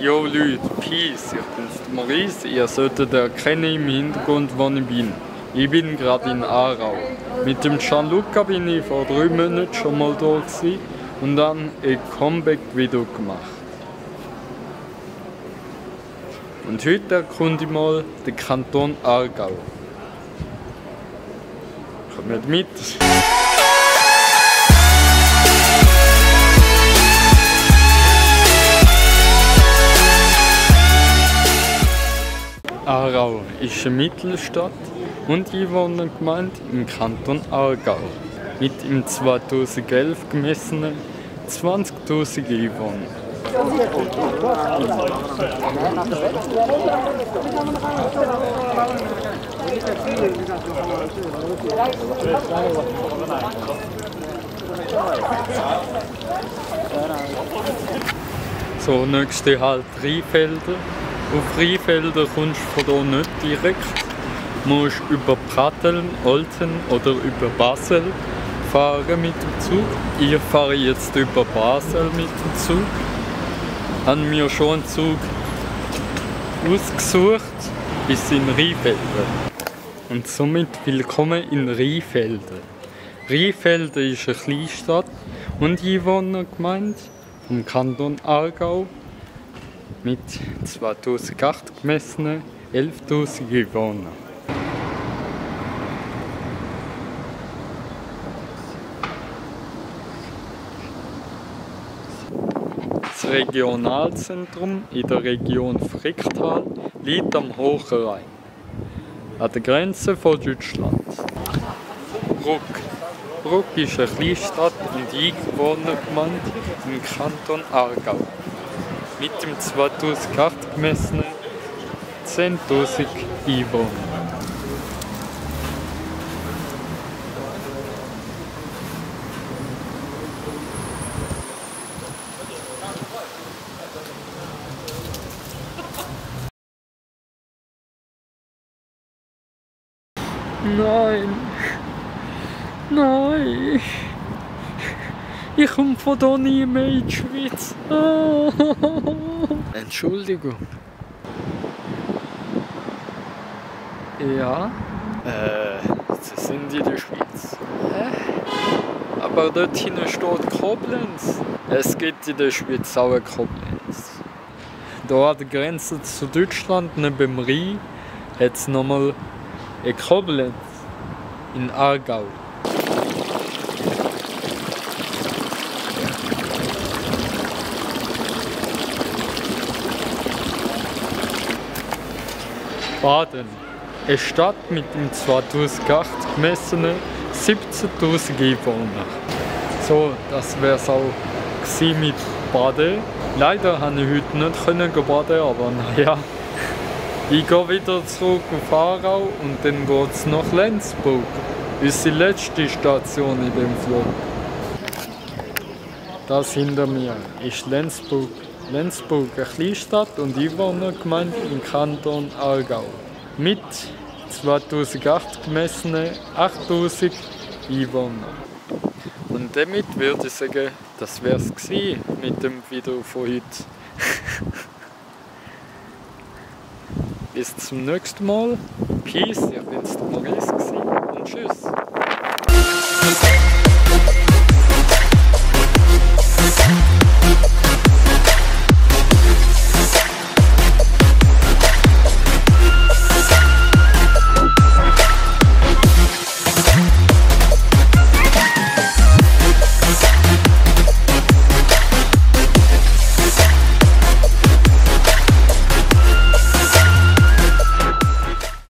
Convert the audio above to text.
Yo Leute, Peace, ich bin's der Maurice. Ihr solltet erkennen im Hintergrund, wo ich bin. Ich bin gerade in Aarau. Mit dem Gianluca bin ich vor 3 Monaten schon mal da gewesen und dann ein Comeback-Video gemacht. Und heute erkunde ich mal den Kanton Aargau. Kommt mit! Aarau ist eine Mittelstadt und Einwohnergemeinde im Kanton Aargau mit im 2011 gemessenen 20.000 Einwohnern. So, nächste Halt Rheinfelder. Auf Rheinfelder kommst du von hier nicht direkt. Du musst über Pratteln, Olten oder über Basel fahren mit dem Zug. Ich fahre jetzt über Basel mit dem Zug. Ich habe mir schon einen Zug ausgesucht bis in Rheinfelden. Und somit willkommen in Rheinfelden. Rheinfelden ist eine Kleinstadt und Einwohnergemeinde vom Kanton Aargau mit 2008 gemessenen 11.000 Einwohnern. Das Regionalzentrum in der Region Fricktal liegt am Hohen Rhein, an der Grenze von Deutschland. Bruck. Bruck ist eine Kleinstadt und Einwohnergemeinde im Kanton Aargau mit dem 2008 gemessenen 10.000 Einwohnern. Nein! Nein! Ich komme von hier nie mehr in die Schweiz. Oh. Entschuldigung. Ja? Sie sind in der Schweiz. Aber dort hinten steht Koblenz. Es gibt in der Schweiz auch eine Koblenz. Hier an der Grenze zu Deutschland, neben dem Rhein, hat es nochmal eine Koblenz in Aargau. Baden, eine Stadt mit dem 2008 gemessenen 17.000 Einwohnern. So, das wäre es auch mit Baden. Leider konnte ich heute nicht baden, aber naja. Ich gehe wieder zurück auf Aarau und dann geht es nach Lenzburg. Unsere letzte Station in dem Flug. Das hinter mir ist Lenzburg. Lenzburg, eine Kleinstadt und Einwohnergemeinde im Kanton Aargau. Mit 2008 gemessenen 8.000 Einwohnern. Und damit würde ich sagen, das wäre es mit dem Video von heute. Bis zum nächsten Mal. Peace, ich bin's der Maurice und tschüss.